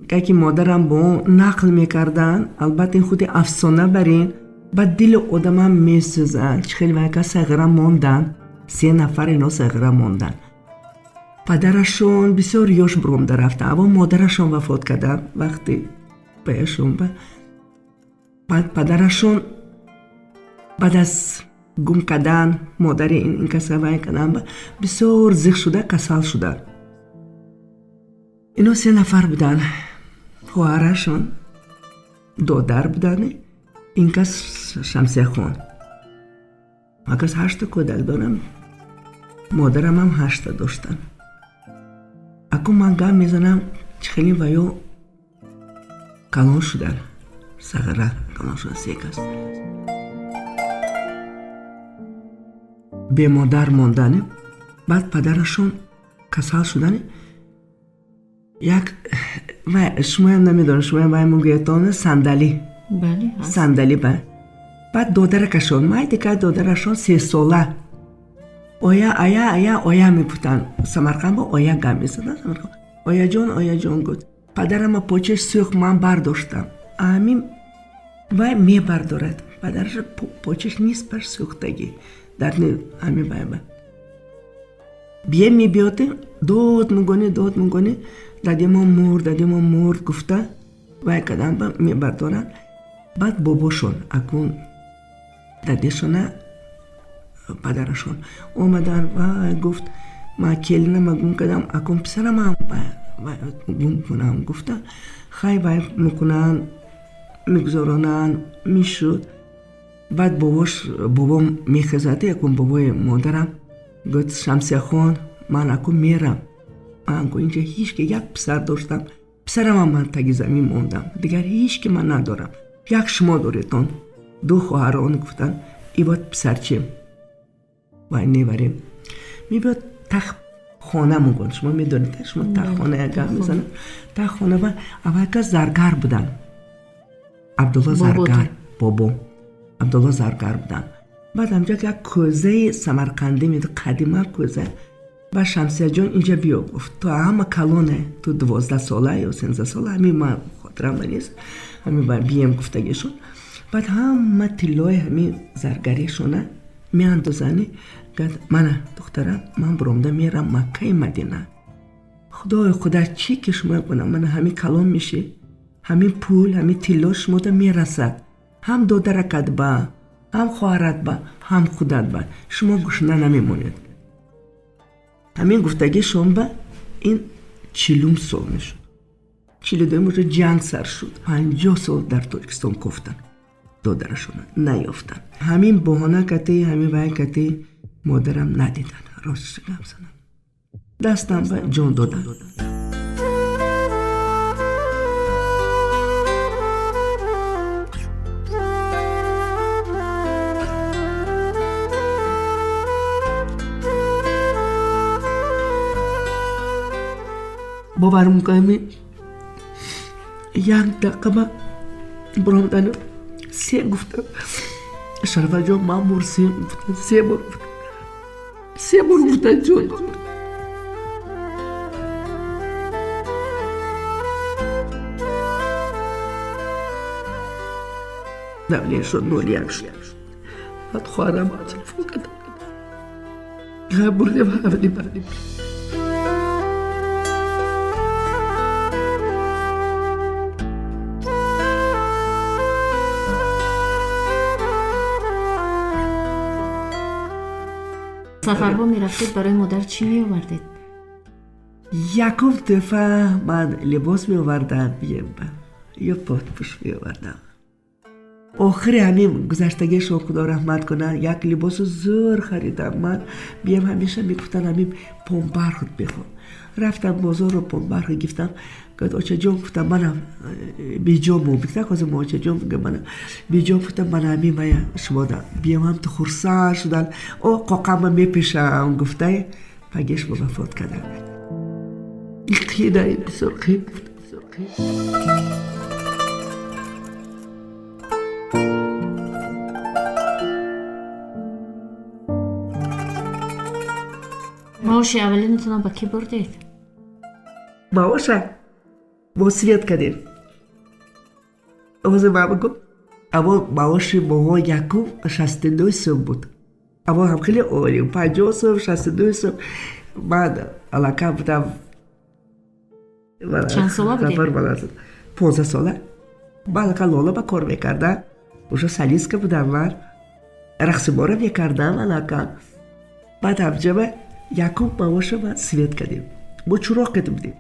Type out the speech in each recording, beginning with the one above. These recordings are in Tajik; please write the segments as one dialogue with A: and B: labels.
A: Ки модарам бо он нақл мекарданд, албатта ин худи афсона бар ин, ба дили одамам месӯзанд. Чӣ хеле вайка сағира монданд, се нафар ино сағира монданд. Падарашон бисёр ёш буромда рафтанд, аввал модарашон вафот карданд вақти паяшон ба. Баъд падарашон баъд аз гум кардан модари ин каса вай кардан бисёр зиқ шуда, касал шуданд. Ино се нафар буданд, хоҳарашон, додар буданд, ин кас Шамсияхон. Кас ҳашта кӯдак дорам, модарамам ҳашта доштанд. Акун ман гап мезанам, чӣ хеле ваё калон шудан, сағира калон шудан, се кас бемодар мондани. Баъд падарашон касал шудани, як шумоям намедонам, шумоям вай мегӯятон, сандалӣ, сандалӣ ба. Баъд додаракашон майдика, додарашон 3 сола, оя, ая, ая, оя мегуфтанд. Самарқанд ба оя гап мезаданд. Ояҷон, ояҷон, гуфт, падарама почаш сӯхт, ман бардоштам. Ҳамин вай мебардорад падараш, почаш нисбаш сӯхтагӣ дар ҳамин вайба. Бие мебиёд, дод мегӯни, дод мегӯни, дадимо мурд, дадимо мурд, гуфта вай кадан ба мебардоранд. Баъд бобошон, акун дадешона, падарашон омадан, вай гуфт, ман келинама гум кардам, акун писарамам гум кунам, гуфта, хай вай мекунанд, мегузоронанд, мешуд. Баъд бобош, бобом мехезад, якун бобои модарам гуфт: «Шамсияхон, ман акун мерам, ман инҷа ҳеч ки, як писар доштам, писарамам ман таги замин мондам, дигар ҳеч ки ман надорам, як шумо доретон, ду хоҳарон», гуфтанд, ибод писарчем вай мебарем. Мебиёд тах хона мегӯянд, шумо медонед, шумо таххона як гап мезанад, таххона ба аввалка заргар буданд, Абдулло Заргар, бобо Абдулло Заргар буданд. Баъд ҳамҷа як кӯзаи самарқандӣ мед, қадима кӯза. Ба Шамсияҷон инҷа биё, гуфт, ту ҳама калоне, ту 12 сола ё 13 сола, ҳамин ман хотирам нест, ҳамин ба бием гуфтагишон. Баъд ҳама тиллои ҳамин заргаришона меандозани, гад: «Мана, духтарам, ман буромда мерам Маккаи Мадина, худои худа чӣ ки шумо кунам, мана ҳамин калон мешӣ, ҳамин пул, ҳамин тилло шумода мерасад, ҳам додаракат ба, ҳам хоҳарат ба, ҳам худат ба, шумо гушна намемонед». Ҳамин гуфтагишон ба ин 40-ум сол мешуд, 42-ум уже ҷанг сар шуд, 50 сол дар Тоҷикистон кофтанд додарашона, наёфтанд. Ҳамин боҳона кати, ҳамин вай кати модарам надиданд, ростша гап занам, дастам ба ҷон доданд. Бовар мекунам, як дақиқа ба буромдану се гуфтам: «Шарафаҷон, ман мурсем», гуфтам, се бор гуфтам, се бор гуфтам, ҷон додам. Давление шуд 0,1 шуд. Баъд хоҳарам телефон кардам, бурдем ҳавлим.
B: Сафарҳо мерафтед, барои модар чӣ меовардед?
A: Якум тӯҳфа ман либос меовардам биемба ё потпӯш меовардам. Охири ҳамин гузаштагиашон, худо раҳмат кунад, як либосу зӯр харидам ман бием. Ҳамеша мегуфтанд, ҳамин помбархуд бихо. Рафтам бозорро, помбархуд гирифтам. Гуфт: «Очаҷон», гуфтам, «манам беҷон мебикта ҳозир мо очаҷон», манам беҷон, гуфтам, «мана ҳамин мая шумо бием». Ҳам ту хурсанд шуданд, о қоқама мепешам, гуфтай, пагеш ба вафот карданд. Қиина, бисёр қиин, бисёр қиин.
B: Маоши аввалинатонро ба кӣ бурдед?
A: Маоша Мо свет кардем. Ҳозир ман бигӯм, аво маоши моҳо якум 62 сум буд. Аво ҳам хеле олӣ, 50 сум, 62 сум. Ман аллакай будам.
B: Чанд сола будед?
A: 15 сола. Ман аллакай Лола ба кор мекардам. Уже солистка будам ман. Рақсибора мекардам аллакай. Баъд ҳамҷаба якум маоша ман свет кардем. Мо чуроқ кардем будем.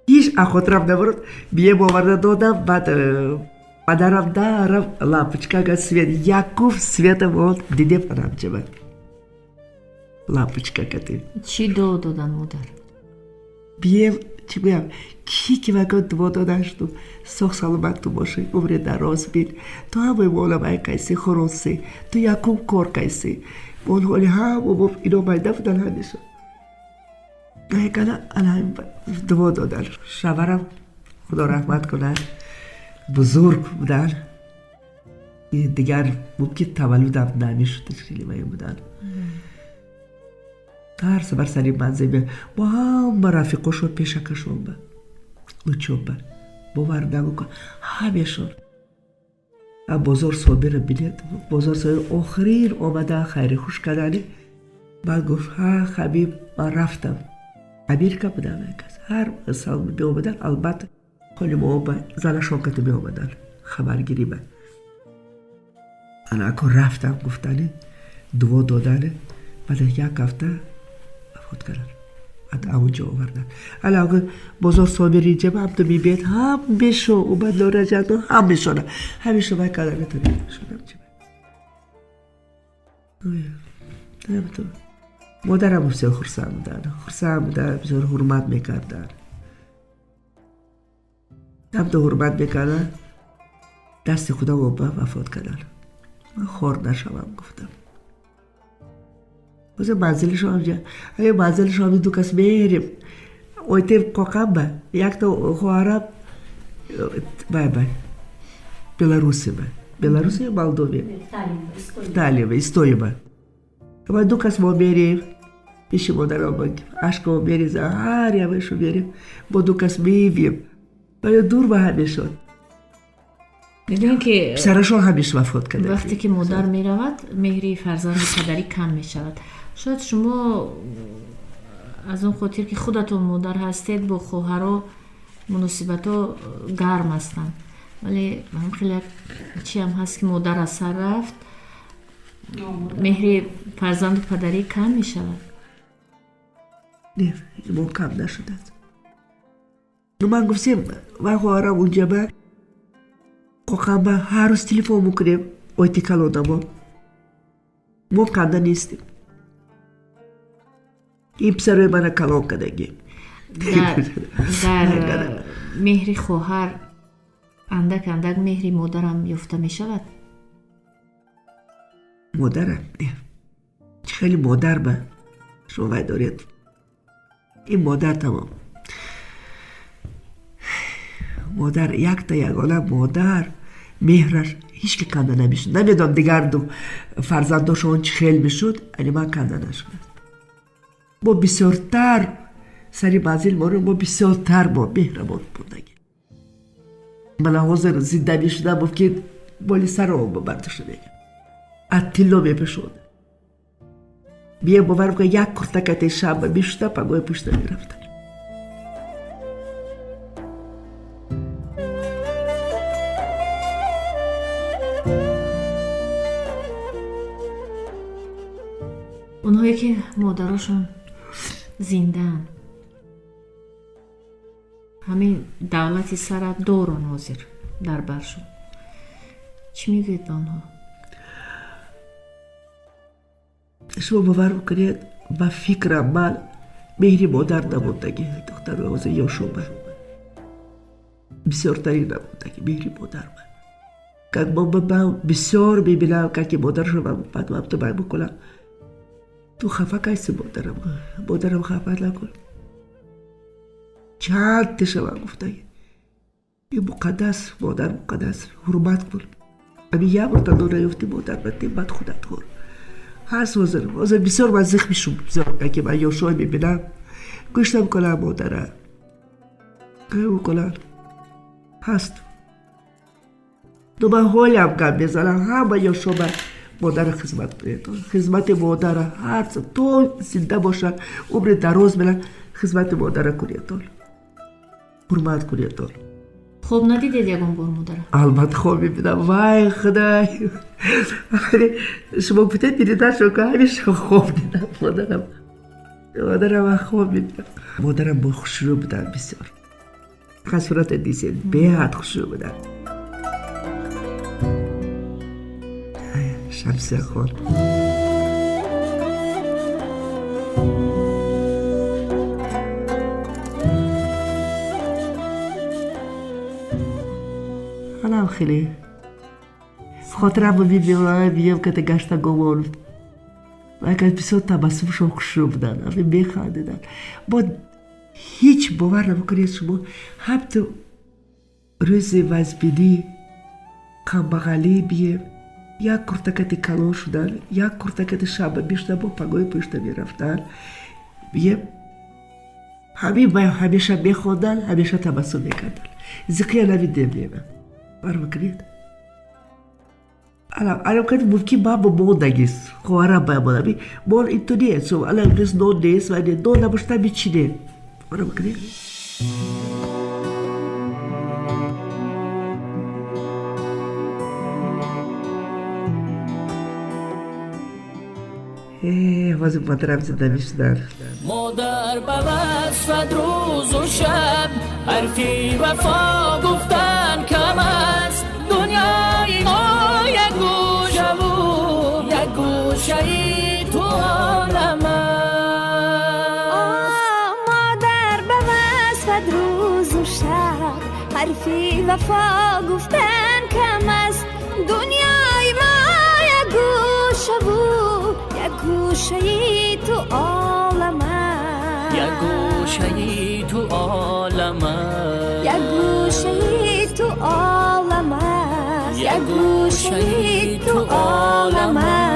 A: Ҳеҷ аз хотирам набурд, бием оварда додам, баъд падарам дарам лампочка га свет, якум света мо дидем ҳамҷаба. Лампочка кардем.
B: Чӣ дуо додан модар?
A: Бием, чӣ гӯям, ки ки ваго дуо додан шуд, соғ саломат ту бошӣ, умри дароз бин, ту ҳамаи мола вай кайсӣ, хуросӣ, ту якум кор кайсӣ. Мол ҳоли ҳама бо ино майда будан ҳамеша. Гайкана алаим дуо додан. Шаварам худо раҳмат кунад, бузург будан. Дигар мумкин таваллудам намешуд, хеле вай будан. Ҳар сабар сари манзил бо ҳама рафиқошон пешакашон ба лучоба бовар намекун ҳамешон. Бозор Собира билет, бозор Собир охирин омада хайри хуш кардани. Баъд гуфт: ҳа Хабиб, ман рафтам. Америка будам якас. Ҳар сол меомадан, албатта холи мо ба занашон ката меомадан хабаргирӣ ба. Ана ако рафтам гуфтани, дуо додани, баъд як ҳафта вафот кардан. Баъд авунҷо овардан. Ала ако бозор Собир инҷа ба ҳамту мебиед, ҳамешо омад Лораҷано, ҳамешона. Ҳамешо вай карда метавонед. Модарам бисёр хурсанд буданд, хурсанд буданд, бисёр ҳурмат мекарданд. Ҳамто ҳурмат мекарданд, дасти худам ба вафот карданд. Ман хор нашавам гуфтам. Ҳозир манзилашон ҳамҷа, ая манзилашон ҳамин ду кас мерем. Ойтем Қоқамба, якта хоҳарам бай бай Беларусиба. Беларусия, Молдовия. Таллин, Эстония. Ва ду кас мо мерем. Пеши модарам ашкамо мерезам, ҳар явашу мерем. Бо ду кас мебием. Вале дур ба ҳамешон.
B: Медонем ки
A: писарашон ҳамеш вафот карда.
B: Вақте ки модар меравад, меҳри фарзанду падарӣ кам мешавад. Шояд шумо аз он хотир ки худатон модар ҳастед, бо хоҳаро муносибатҳо гарм ҳастанд. Вале ҳам хеле чи ҳам ҳаст ки модар аз сар рафт, меҳри фарзанду падарӣ кам мешавад.
A: Не, мо кам нашудааст. Ман гуфтем, вай хоҳарам унҷаба Қоқамба ҳар рӯз телефон мекунем, ойти калонамо. Мо канда нестем. Ин писарои мана калон кардагӣ.
B: Дар меҳри хоҳар андак андак меҳри модарам ёфта мешавад?
A: Модарам? Не. Чӣ хеле модар ба шумо вай доред. Ин модар тамом. Модар якта ягона модар меҳраш ҳеҷ ки канда намешуд. Намедонам дигар ду фарзандошон чӣ хел мешуд, али ман канда нашудааст. Мо бисёртар сари манзил моро, мо бисёртар мо меҳрабон будагӣ. Мана ҳозир зинда мешудам, мумкин боли саро бардошта мегам. Аз тилло мепешонд. Бием бовар кун, як куртакате шаба мешуда, пагоҳи пушта мерафтам.
B: Онҳое ки модарошон зиндаанд, ҳамин давлати сара дорон ҳозир дар баршон, чӣ мегӯед ба онҳо?
A: Шумо бовар мекунед, ба фикрам ман меҳри модар намондагӣ, духтарои ҳозир ёшоба бисёртарин намондагӣ меҳри модар ман. Как ман бисёр мебинам, как ки модарашон баъд ман ту май мекунам. Ту хафа кайси модарам, модарам хафа накун. Чанд тиша ман гуфтагӣ. Ин муқаддас, модар муқаддас, ҳурмат кун. Ами як бор тано наёфти модар, баъд баъд худат хӯр. Ҳаст ҳозир, ҳозир бисёр ман зих мешум, бисёр ки ман ёшой мебинам, гӯш намекунам модара. Кунанд ҳаст. Дуба ҳолям гап мезанам, ҳама ёшоба модара хизмат кунед. Хизмати модара ҳар то зинда бошад, умри дароз мела, хизмати модара кунедон, ҳурмат кунедон.
B: Хоб надидед ягон бор модара?
A: Албатта, хоб мебинам. Вай, худай, шумо гуфтед передача, ҳамеша хоб дидам модарам. Модарам хоб мебинам. Модарам бо хушрӯ буданд бисёр. Сурата дисед, беҳад хушрӯ буданд. Шамсияхон. Ҳалам хеле хотирамро мебиём, ката гашта говон вайка бисёр табассумшон хушрӯ буданд, механдиданд. Бо ҳеҷ бовар намекунед шумо, ҳамту рӯзи вазбинӣ, камбағалӣ бием, як куртакати калон шудан, як куртакати шаба бишта бо пагои пушта мерафтан. Бием, ҳамин ба ҳамеша мехондан, ҳамеша табассум мекардан. Зиқия навидем мема. Бовар мекунед? Алам мумкин ба бо мондагист. Хоҳарам ба монами. Мон инту нест. Алам имрӯз нон нест, ва нон набошта мечинем. Бовар мекунед? Ҳозир модарам зинда мешудан.
C: Модар ба васфат рӯзу шаб ҳарфи вафо гуфтан кам аст. Дунёи мо як гӯшаву як гӯшаи ту олам аст.
D: Модар ба васфат рӯзу шаб ҳарфи вафо гуфтан кам аст. Дунёи мо як гӯшаву як гӯшаи ту олам аст.
C: Як гӯшаи ту олам аст.
D: Як гӯшаи ту олам аст. Як гӯшаи ту олам аст.